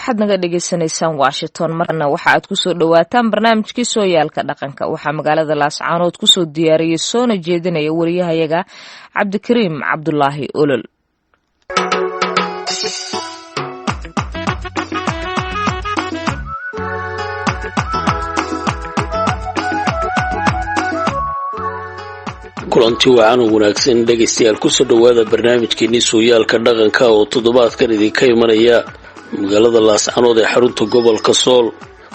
Waxaad naga dhagaysanaysaan Washington. Marna waxa aad kusoo dhawaataan barnaamijkii Sooyaalka Dhaqanka. Waxaa magaalada Laascaanood kusoo diyaariyey soona jeedinaya wariyahayaga Cabdikariim Cabdulaahi Olol. Kulanti wacan oo wanaagsan, dhegaystayaal. Kusoo dhowaada barnaamijkeenii Sooyaalka Dhaqanka oo toddobaadkan idinka imanaya magaalada Laascanood ee xarunta gobolka Sool.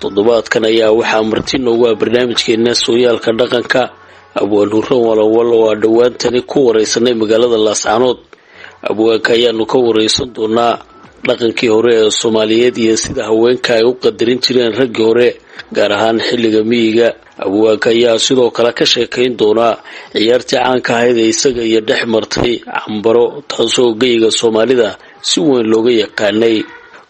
Toddobaadkan ayaa waxaa marti noogu ah barnaamijkeena Sooyaalka Dhaqanka Abwaan Hurre Walawal oo aan dhowaantani ku waraysanay magaalada Laascanood. Abwaanka ayaanu ka waraysan doonaa dhaqankii hore ee Soomaaliyeed iyo sida haweenka ay u qadarin jireen raggii hore, gaar ahaan xilliga miyiga. Abwaanka ayaa sidoo kale ka sheekayn doonaa ciyaartii caanka ahayd ee isaga iyo dhex martay Cambaro, taasoo geyiga Soomaalida si weyn looga yaqaanay,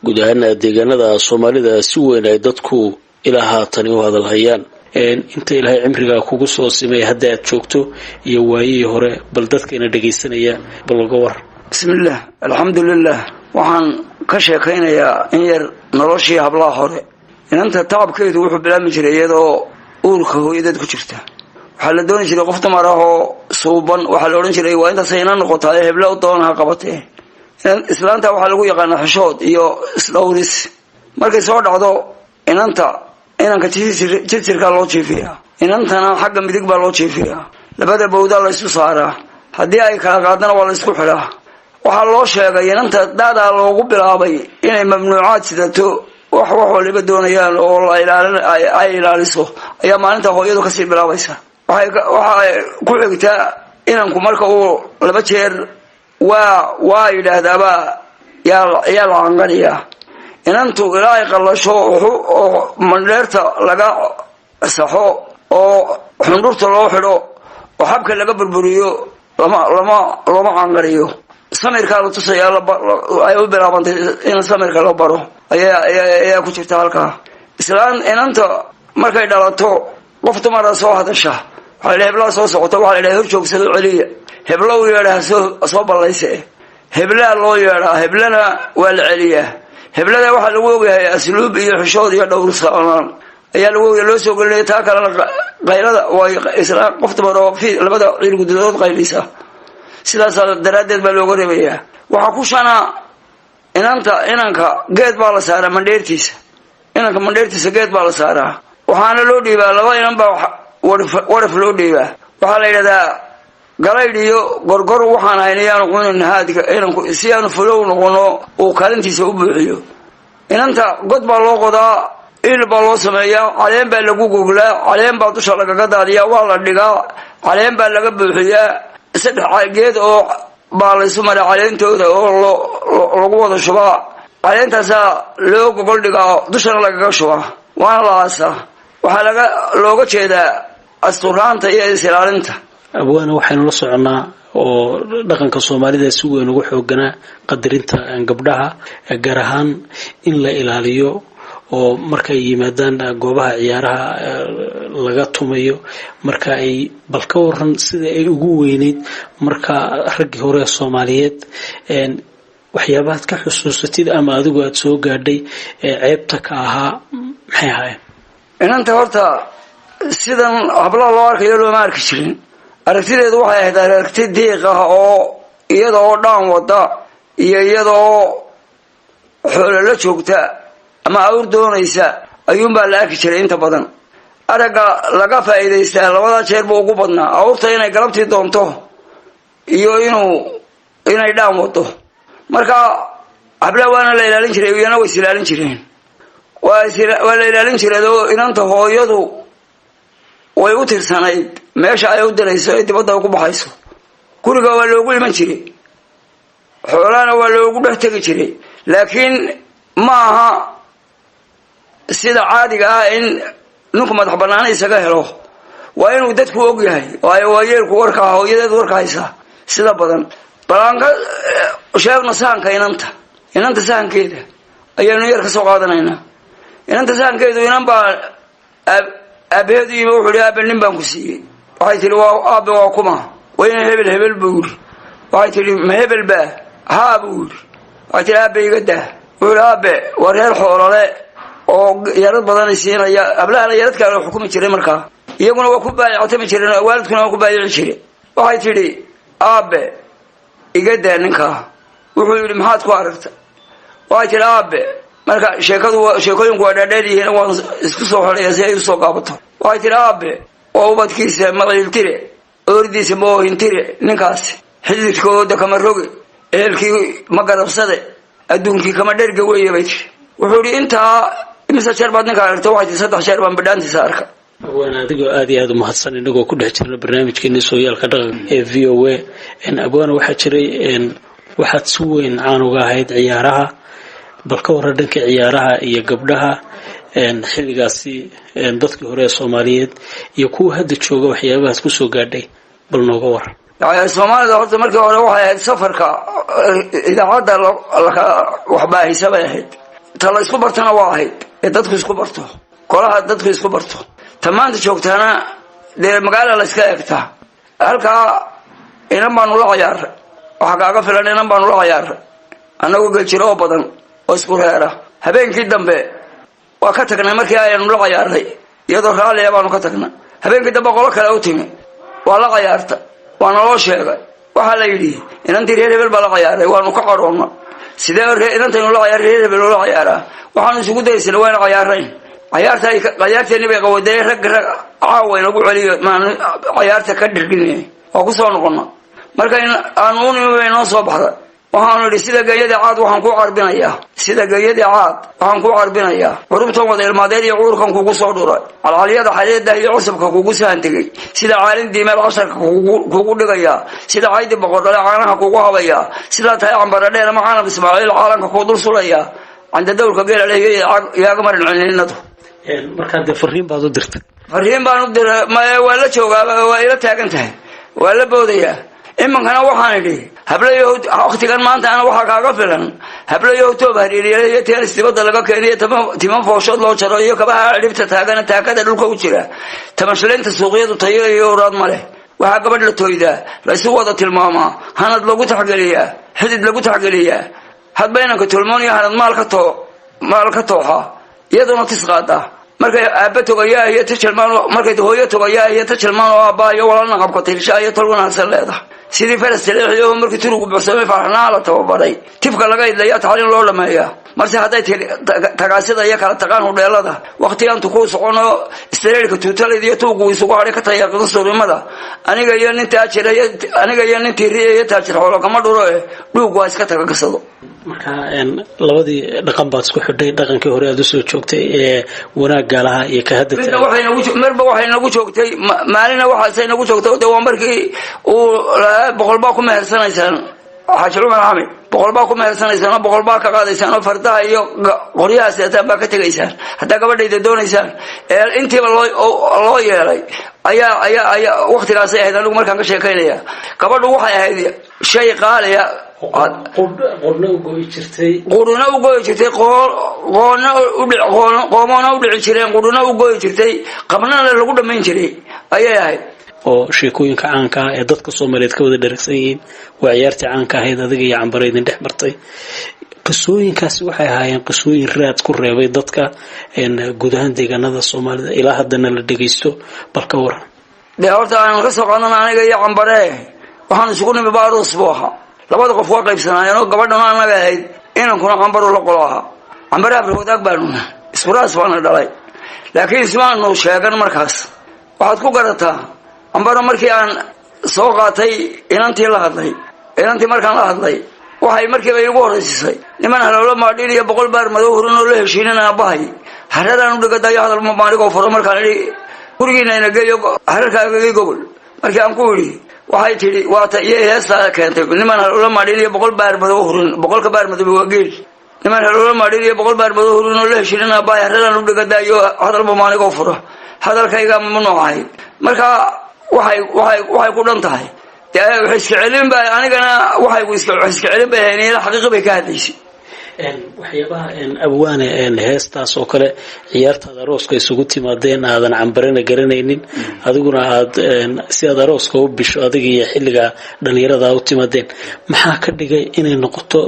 guud ahaana deegaanada Soomaalida si weyn ay dadku ilaa haatani u hadalhayaan. Inta Ilaahay cimrigaa kugu soo simay hadda aad joogto iyo waayihii hore, bal dadkaina dhagaysanaya bal uga war. Bismillaah, alxamdulilah. Waxaan ka sheekaynayaa in yar noloshii hablaha hore. Inanta tacabkeedu wuxuu bilaabmi jiray iyadoo uurka hooyadeed ku jirta. Waxaa la dooni jiray qof dumar ah oo suuban. Waxaa la odhan jiray, waa intaasay inan noqotaa ee hebla u doon ha qabatee. Islaanta waxaa lagu yaqaanaa xishood iyo isdhowris. Markay soo dhacdo inanta, inanka jirjirkaa loo jiifiyaa, inantana xagga midig baa loo jiifiyaa. Labada bawdaa la ysu saaraa, haddii ay kala qaadana waa la ysku xidhaa. Waxaa loo sheegay inanta daadaa loogu bilaabay inay mamnuucaad sidato, wax waliba doonayaan oo ay ilaaliso ayaa maalinta hooyadu kasii bilaabaysa. Waxay ku xigtaa inanku marka uu 2 jeer waa yidhaahdaabaa yaa la canqaniyaa. Inantu ilaa ay qallasho oo mandheerta laga saxo oo xundhurta loo xidho oo xabka laga burburiyo, lama looma canqaniyo. Samirkaa la tusayaa, ay u bilaabantay in samirka la baro ayaa ku jirta halkaa. Islaan inanta markay dhalato, qof dumara soo hadasha, waxaa la heblaha soo socota, waxaa la yidhaha, hor joogsado, celiya, heblo u yeedha, soo ballayse. Heblaa loo yeedhaa, heblana waa la celiyaa. Heblada waxaa lagu ogyahay asluub iyo xishood iyo dhowrsanaan ayaa lagu ogyahay, loo soo gelinaya. Taa kalena qaylada way islaan qof dumar oo labada ciil gududood qaylisa, sidaasaa daraaddeed baa looga reebayaa. Waxaa ku shanaa inanta, inanka geed baa la saaraa mandheertiisa. Inanka mandheertiisa geed baa la saaraa, waxaana loo dhiibaa laba inan baa waraf loo dhiibaa. Waxaa la yidhahdaa, galaydh iyo gorgor waxaan hayn yaanu cunin haadka inanku, si aanu fulow noqono uu kaalintiisa u buuxiyo. Inanta god baa loo qodaa, il baa loo sameeyaa, caleen baa lagu goglaa, caleen baa dusha lagaga daadiyaa, waa la dhigaa, caleen baa laga buuxiyaa. 3 geed oo baa laysu maraa caleentooda oo lagu wada shubaa. Caleentaasaa loo gogol dhigaa, dushana lagaga shubaa, waana la aasaa. Waxaa laga looga jeedaa asturaanta iyo is-ilaalinta. Abwaana, waxaynu la soconnaa oo dhaqanka Soomaalida si weyn ugu xooganaa qadarinta gabdhaha, gaar ahaan in la ilaaliyo oo markay yimaadaan goobaha ciyaaraha laga tumayo. Marka ay bal ka waran sida ay ugu weyneyd marka raggii hore Soomaaliyeed, waxyaabahaad ka xusuusatid ama adigu aada soo gaadhay ee ceebta ka ahaa maxay ahaayeen? Inanta horta sidan hablaha loo arkayo looma arki jirin. Aragtideedu waxay ahayd aragti diiq ah, oo iyada oo dhaan wada iyo iyada oo xoolo la joogta ama awr doonaysa ayuunbaa la arki jiray. Inta badan aragga laga faa'iidaystaa labadaa jeer buu ugu badnaa: awrta inay galabtii doonto iyo inay dhaan wado. Marka hablaha waana la ilaalin jiray, iyana way is ilaalin jireen. Waa la ilaalin jiray oo inanta hooyadu way u tirsanayd meesha ay u dirayso ee dibadda ugu baxayso. Guriga waa loogu iman jiray, xoolahana waa loogu dhex tegi jiray, laakiin ma aha sida caadiga ah in ninku madax banaana isaga helo. Waa inuu dadku og yahay, waayo waayeelku warka hooyadeed warka haysa sida badan. Bal aan ka sheegno sahanka inanta. Inanta sahankeeda ayaanu yar ka soo qaadanaynaa. Inanta sahankeedu, inan baa aabaheedu yimi. Wuxuu hi, aabe, nin baan ku siiyey. Waxay tihi, waa aabe, waa kuma? Wayna hebel hebel, buu yidhi. Waxay tihi, ma hebel baa? Haa, buu yidhi. Waxay tihi, aabe, iga daa. Wuxuu ihi, "Aabe, waa reer xoolole oo yarad badanay siinaya." Hablahana yaradkaa la xukumi jiray markaa, iyaguna waa ku baayactami jireen, waalidkuna waa ku baayici jire. Waxay tidhi, "Aabe, iga daa ninkaa." Wuxuu yidhi, "Maxaad ku aragta?" Waxay tidhi, "Aabe," marka sheekadu, sheekooyinku waa dhaadheer yihiin, waan isku soo xolaya si ay usoo gaabato. Waxay tidhi, "Aabe, oo ubadkiisa maciiltire, oordiisa maoohintire, ninkaasi xididkooda kama roge, ehelkii ma garabsade, adduunkii kama dherga weeye," bay tiri. Wuxuu yidhi, "Intaa imise jeer baad ninka aragta?" Waxay tii, "Saddex jeer baan bidhaantiisa arka." Abwaan, adigoo aada iyo aada umahadsan, inagoo ku dhex jirna barnaamijkeeni sooyaalka dhaqanka ee VOA. Abwaana, waxaa jiray waxaad si weyn caan uga ahayd ciyaaraha. Bal ka warran dhanka ciyaaraha iyo gabdhaha xilligaasi, dadkii hore ee Soomaaliyeed iyo kuwa hadda jooga, waxyaabahaas kusoo gaadhay bal nooga waran. Soomaalida horta markii hore waxay ahayd safarka idaacadda waxbaahisa bay ahayd. Ta la isku bartona waa ahayd ee dadku isku barto, golaha dadku isku barto. Ta maanta joogtaana dee magaala la iska eegtaa. Halkaa inan baanu la ciyaaray, waxaa kaaga filan inan baanu la ciyaaray annagoo geljiro oo badan oo isku reera. Habeenkii dambe waa ka tagnay. Markii aynu la ciyaaray iyadoo raalliya baanu ka tagnay. Habeenkii dambe qolo kale u timi, waa la cayaarta, waa naloo sheegay. Waxaa la yidhi, "Inantii reer hebel baa la cayaaray." Waanu ka cadhoonna. Sidee inantaynu la cayaaray reer hebel loola cayaaraa? Waxaanu isugu daysana waana cayaarayn. Cayaarta cayaarteeni bay qawadee. Rag rag caawa inagu celiyo, maanu cayaarta ka dhirgin, waa ku soo noqona. Marka aanu u nimi bay noo soo baxday. Waxaanu idhi, "Sida geeyadii caad waxaan kuu carbinayaa, sida geeyadii caad waxaan kuu carbinayaa, curubtan wada ilmaadeed iyo cuurkan kugu soo dhuray, calcalyada xareedda iyo cusubka kugu sahantegey, sida caalin diimeed casharka kugu dhigayaa, sida caydi boqordhale caanaha kugu habayaa, sidaa tahay cambara dheer ama canab Ismaaciil caalanka kuu dul sulayaa, candadowrka geela yaaga marin cininadu." Markaa dee fariin baad u dirtay? Fariin baan u diray. Maya, waa la joogaa, waa ila taagan tahay, waa la boodayaa. Iminkana waxaan idhi, hablayahow, waktigan maanta ana waxaa kaaga filan, hablayahow, toob hariiriya iyo teenis dibadda laga keeniyo, tima fooshood loo jaro iyo kabaha cidhibta taagana taakada dhulka u jira, tamashlaynta suuqyadu tayo iyo uraad ma leh. Waxaa gabadh la tooydaa, la isu wada tilmaamaa, hanad lagu taxgeliyaa, xidid lagu taxgeliyaa, hadba inanka tolmoon iyo hanad maal ka too maal ka tooxa, iyaduna tis qaadaa. Markay aabba togayaa iyo tajalmaan, markay hooyo togayaa iyo tajalmaan oo aabbaa iyo walaalna qabka tirsha iyo tol wanaagsan leedahay, sidii faras taleexiyo markii turugu buxsamay farxnaa la tababaray, tifka laga idlayaa, tacliin loo dhameeyaa. Marse hadday tagaasida iyo kala taqaan hudheelada, waktigantu kuu socono istreelka tuutalayda iyo tuugu isugu hadhay ka tayaaqdo surimada, aniga iyo nin taajir, aniga iyo nin tiiriya iyo taajir xoolo kama dhuro, eh dhuug waa iska taga gasado. Marka labadii dhaqan baad isku xidhay, dhaqankii hore aad usoo joogtay ee wanaagga lahaa iyo ka hadda. Midna waxay nagu, marba waxay nagu joogtay, maalina waxaasay nagu joogtay. De waa markii uu lahaa, "Boqol baa ku mehersanaysaan Xaaji Cumar Xamid, 100 baa ku mehersanaysaan oo 100 baa ka qaadaysaan oo fardaha iyo qoryaha seetaan baa ka tegaysaan haddaa gabadhayda doonaysaan." Ee intiiba loo yeelay ayaa waktigaasay ahayd. Anigu markaan ka sheekaynaya, gabadhu waxay ahayd shay qaaliya. Qurna u go'i jirtay. Quruna u goyi jirtay, qoonna qoomona u dhici jireen, quruna u goyi jirtay, qabnana lagu dhamayn jiray ayay ahayd. Oo sheekooyinka caanka ah ee dadka Soomaaliyeed ka wada dheragsan yihiin waa ciyaartii caanka ahayd adiga iyo Cambare idin dhex martay. Qisooyinkaasi waxay ahaayeen qisooyin raad ku reebay dadka guud ahaan deegaanada Soomaalida, ilaa haddana la dhegaysto. Bal ka waran. Dee horta aan ka soo qaadana aniga iyo Cambare waxaan isugu nimi baaruus buu ahaa. Labada qof waa qaybsanaayeen oo gabadhana anaga ahayd, inankuna Cambaru la qolo ahaa. Cambare abrwadaag baanuna, iskuraas baana dhalay, laakiin ismaanu sheegan. Markaas waxaad ku garataa Cambaro, markii aan soo qaatay inantii la hadlay, inantii markaan la hadlay, waxay markiiba iigu horraysisay, "Niman halowlo maadhiin iyo 100 baar madow hurin oo la heshiinin aabbahay, haradaan u dhigadayo hadal maanigoo furo." Markaan idhi, "Gurigiina ina geeyo, hararkaagagii gobol," markii aan ku idhi, waxay tidhi, waata iyo heestaa keentay, "Niman halowlo maadhiin iyo 100 baar madow hurin." 100-ka baar madow waa geel. "Niman halowlo maadhiin iyo 100 baar madow hurin oo la heshiinin aabbahay, haradaan u dhigadaayo hadal maanigoo furo, hadalkaygaa mamnuuc ahayd." Marka waxay ku dhan tahay dee wax iska celin ba, anigana waxay iska celin bay hayn, xaqiiqi bay ka hadlaysay. Waxyaabaha, abwaane, heestaas oo kale, ciyaartaad arooska isugu timaadeen, aadan Cambarena garanaynin, adiguna aad si aad arooska u bisho adiga iyo xilliga dhalinyarada u timaadeen, maxaa ka dhigay inay noqoto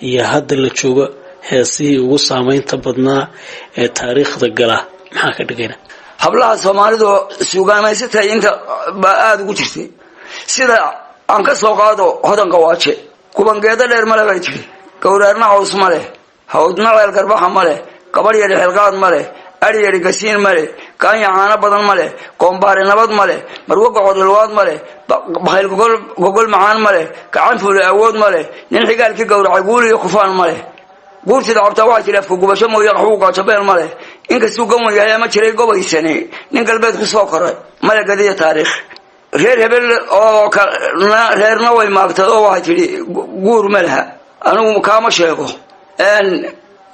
iyo hadda la joogo Heesihii ugu saameynta badnaa ee taariikhda gala maxaa ka dhigayna? Hablaha Soomaalidu suugaamaysatay inta baa aada ugu jirtay. Sida aan ka soo qaado Hodanka Waaje: "Kubangeedo dheer male," bay tiri, "gowraarna caws ma leh, hawdna ceel garbaxa ma leh, gabadh yari xelqaad ma leh, ari yari gasiin ma leh, gaanya caano badan ma leh, goombaari nabad ma leh, marwo gocorilwaad ma leh, bakhayl gogol macaan ma leh, gacan fuule awood ma leh, nin xigaalkii gowracay guul iyo kufaan ma leh." Guurtida cabtaa waxay tiri: "Afka gubasho mooye qaxwuu gaajabeel ma leh, inkastuu gawan yahay ama jiray gobaysane, nin galbeed ku soo koray male gadiya taariikh." Reer hebel oo reerna way maagtay oo waxay tidhi: "Guur ma laha." Anigu kaama sheego.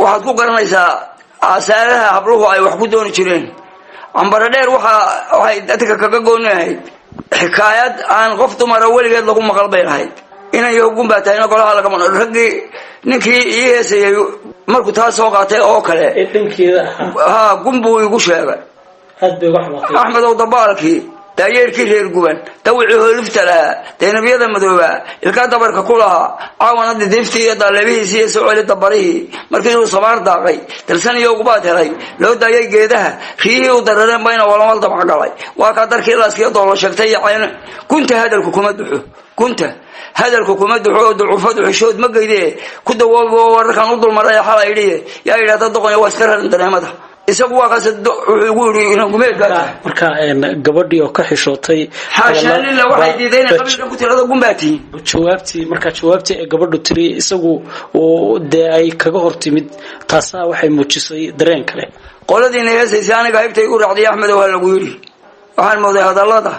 Waxaad ku garanaysaa aasaaraha habluhu ay wax ku dooni jireen. Cambaro Dheer waxay dadka kaga gooni ahayd xikaayad aan qof dumara weligeed lagu maqal bay lahayd. "Inay hogun baa tahayna golaha lagama." Raggii ninkii ii heesayay markuu taa soo qaatay oo kale, ha, gun buu igu sheegay. "Axmedow dabaalkii daayeerkii reer Guban, dawicii hoolifta lahaa, daynabiyada madoobaa, ilkaa dabarka ku lahaa, caawana didiiftii iyo daaleebihiisii iyo soo celi dabarihii, markii uu samaar daaqay, dalsan iyo ugubaad helay, loo daayay geedaha, riyihii u darareen bayna walamal damac galay. Waa kaa darkii laaskiyo doolo sheegtay iyo cayn. Gunta hadalku kuma duxo, gunta hadalku kuma duxo, oo ducufadu xishood ma geyde. Ku dawoobo wararkan u dulmaray xala idhiye, yaa yidhahda doqonya waa iska rarin dareemada." Isagu waa kaas, wuxuu igu yidhi inangumeed baa tahay. Marka gabadhii oo ka xishootay. Xaashaa lillah, waxay diiday inay qabiilkan ku tirado gun baa tihiin. Jawaabtii, marka jawaabtii ee gabadhu tiri isagu dee ay kaga hor timid, taasaa waxay muujisay dareen kale. "Qoladiina heesaysa aniga haybtay igu raacday, Axmedow," ha lagu yidhi. "Waxaan mooday hadallada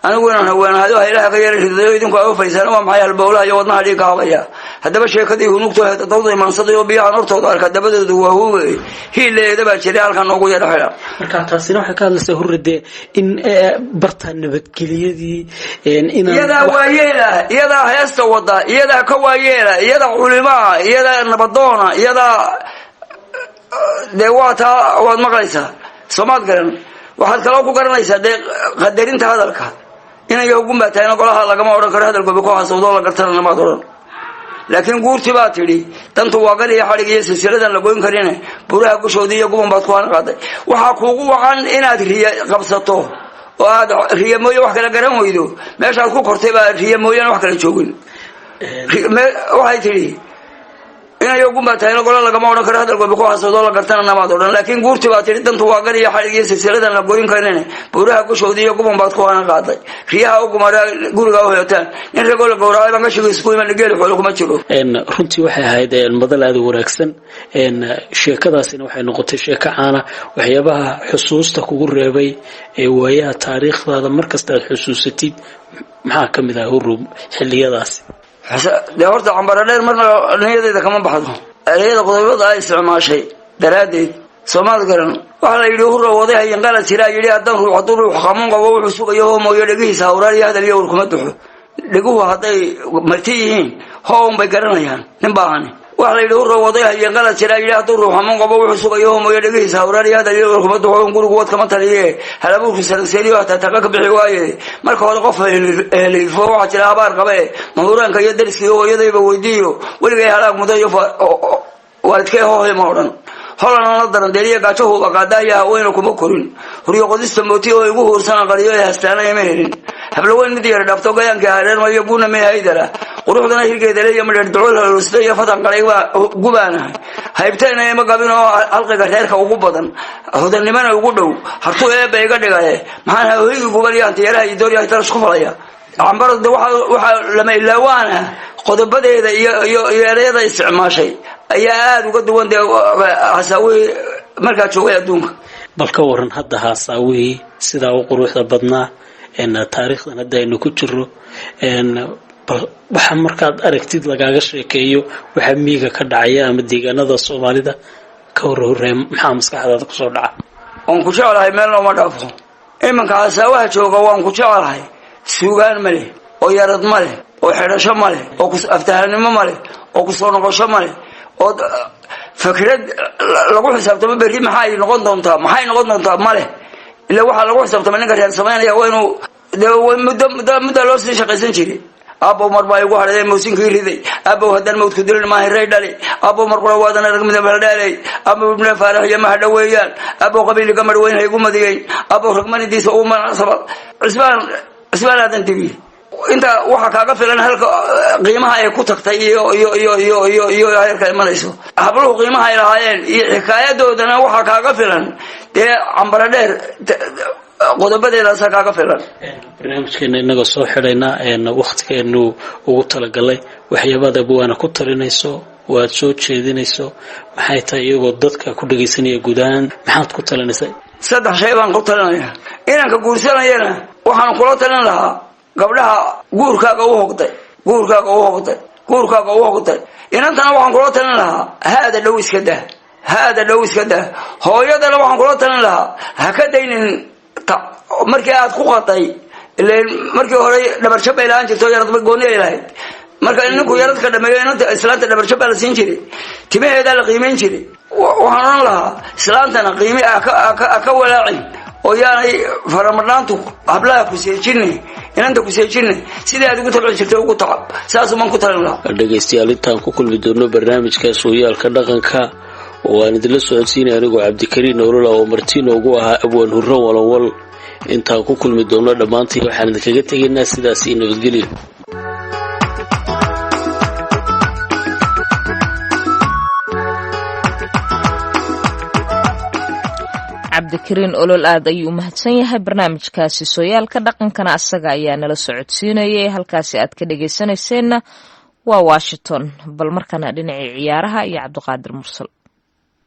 anigu inaan haweenahayo, haylaha ka yara ridayo, idinku ay ufaysaan. Waa maxay halbowlaha iyo wadnaha dhiigga habaya? Haddaba sheekadii hunugto dawda imaansaday oo biyahan hortooda arka, dabadoodu waa huube, hiileeda baa jiray halkan noogu yara xidha." Marka taasina waxay ka hadlaysaa, Hurre, dee in barta nabadgeliyadii. Iyadaa waayeela, iyadaa heesta wada, iyadaa ka waayeela, iyadaa culimaa, iyadaa nabadoona, iyadaa dee waa taa waad maqlaysaa, soomaad garan? Waxaad kaloo ku garanaysaa dee qadarinta hadalka. "Inay hogun baa tahayna golaha lagama odhan karo, hadalkooba ku hasawdoo la gartana maad odhan. Laakiin guurti baa tidhi: dantu waa gar iyo xadhig iyo silsiladan la goyn karine, buraha gushoodii iyo guban baad ku hanqaaday." Waxaa kuugu wacan inaad riya qabsato oo aad riya mooye wax kala garan weydo. Meeshaad ku kortay baa riya mooyaan wax kala joogin. Waxay tidhi: "Inay hogun baa tahayna gola lagama odhan karo, hadalkooba ku hasawdoo la gartana namaad odhan. Laakiin guurti baa tidhi: dantu waa gar iyo xadhig iyo silsiladan la goyn karine, buuraha gushoodii iyo guban baad ku hanan qaaday. Riyaha u gumara guriga u heetaan, nin ragoo la gowracay baan gashigiisa ku iman, geeli xoolo kuma jiro." Runtii waxay ahayd madal aada u wanaagsan. Sheekadaasina waxay noqotay sheeko caana. Waxyaabaha xusuusta kugu reebay ee waayaha taariikhdaada markasta aad xusuusatid maxaa ka mid ah, Hurub, xilliyadaasi? Dee horta Cambaro Dheer marna niyadeyda kama baxdo, ereyada qodobada ay isticmaashay daraaddeed, soomaad garan? Waxaa la yidhi: "Hurra waday hayanqala jiraa yidhi, haddaan ruux hadduu ruux qamuun qabo, wuxuu sugayo hoo mooyo, dhegihiisa hawraar iyo hadal iyo war kuma duxo. Dheguhu hadday marti yihiin, hoo un bay garanayaan nin baahani." Waxaa la yidhi: "Hurra waday hayanqala jiraa yidhi, hadduu ruux qamuun qabo, wuxuu sugayo hoo mooyo, dhegihiisa hawraar iyo hadal iyo war kuma duxo. Gurigu wad kama taliye, halabuurku saranseeriyo, hataa taqa ka bixi waaye. Marka hore qof heliifo, waxaa jira habaar qabe, mahuraanka iyo dariskiiyo hooyadayba weydiiyo, weligay halaag mudo iyo waalidkay hoohay ma odhan. Holana la daran deeliya gaajahuuba qaadaaya, haweyna kuma korin. Huryo qodista mooti oo igu huursana qariyo ee hastaana ima helin. Hablaweyn mid yara dhaafto, gayaankii hareermayo, guuna may haydara, quruxdana hirgeeda leeya, madheer ducol haluusta iyo fatan qalay gubaanahay. Haybtayna ima qabin oo halqiga reerka ugu badan, hodannimana ugu dhow, hartuu eebba iga dhigaye. Maxaan hoygii gubal iyo hantiyaraha iyo dooryahay tarash ku falaya?" Cambarada waxaa lama ilaawaan ah qodobadeeda iyo ereyada isticmaashay ayaa aada uga duwan dee hasaawihii markaa joogay adduunka. Bal ka waran hadda haasaawihii sidaa u quruxda badnaa, taariikhdan hadda aynu ku jiro, bal waxa markaad aragtid lagaaga sheekeeyo waxaa miiga ka dhacaya ama deegaanada Soomaalida ka hore horreeya, maxaa maskaxdaada kusoo dhaca? Waan ku jeclahay, meelna uma dhaafo. Iminka hasaawaha jooga waan ku jeclahay, suugaan ma leh, oo yarad ma leh, oo xidhasho ma leh, oo aftahanimo ma leh, oo kusoo noqosho ma leh, oo fikrad lagu xisaabtamo berri maxay noqon doontaa, maxay noqon doontaa ma leh. Ila waxaa lagu xisaabtama ninka reer samaynaya waa inuu dee muddo muddo muddaa loo sii shaqaysan jiray. Aabbow mar baa igu hadhay moosinkii riday. Aabbow haddaan mawdku dilin maahay ray dhali. Aabbow mar qura waadan arag midab haldheeley. Aabbow ibne Faarax iyo mahadha weeyaan. Aabbow qabiiliga marweyn ha igu madiyeyn. Aabbow ragmanidiisa uu manacasaba. Cismaan, Cismaan Aadan Dibi. Inta waxaa kaaga filan halka qiimaha ay ku tagtay iyo heerka imanayso. Habluhu qiimaha ay lahaayeen iyo xikaayadoodana waxaa kaaga filan dee Cambaro Dheer qodobadeedaasaa kaaga filan. Barnaamijkeena inagoo soo xidhaynaa waktigeenu ugu talagalay, waxyaabaad abwaana ku talinayso oo aad soo jeedinayso maxay tahay, iyagoo dadka ku dhagaysanaya guud ahaan, maxaad ku talinaysaa? Saddex shay baan ku talinaya. Inanka guursanayana waxaan kula talin lahaa gabdhaha: guurkaaga u hogday, guurkaaga u hogday, guurkaaga u hogday. Inantana waxaan kula talin lahaa haada dhow iska dah, haada dhow iska dah. Hooyadana waxaan kula talin lahaa ha ka daynin markii aad ku qaday, ileen markii hore dhabarjab bay lahaan jirto, yaradba gooni ay lahayd. Marka ninku yaradka dhameeyo, inanta islaanta dhabarjab baa la siin jiray, timaheedaa la qiimayn jiray. Waxaan odhan lahaa islaantana qiime ha ka walaacin oo yaanay faramadhaantu hablaha ku seejinne, inanta ku seejinne. Sidii aad ugu tabci jirtay ugu tacab, saasumaan ku talin lahaa. Dhegaystayaal, intaan ku kulmi doono barnaamijka Sooyaalka Dhaqanka oo aan idinla socodsiinay anigoo Cabdikariin Olola oo marti noogu ahaa Abwaan Hurro Walanwal, intaan ku kulmi doono, dhammaantii waxaan idinkaga tegaynaa sidaas iyo nabadgelyo. Cabdikariin Olol aad ayuu u mahadsan yahay. Barnaamijkaasi Sooyaalka Dhaqankana asaga ayaa nala socodsiinayay. Halkaasi aad ka dhagaysanayseena waa Washington. Bal markana dhinacii ciyaaraha iyo Cabdiqaadir Mursal.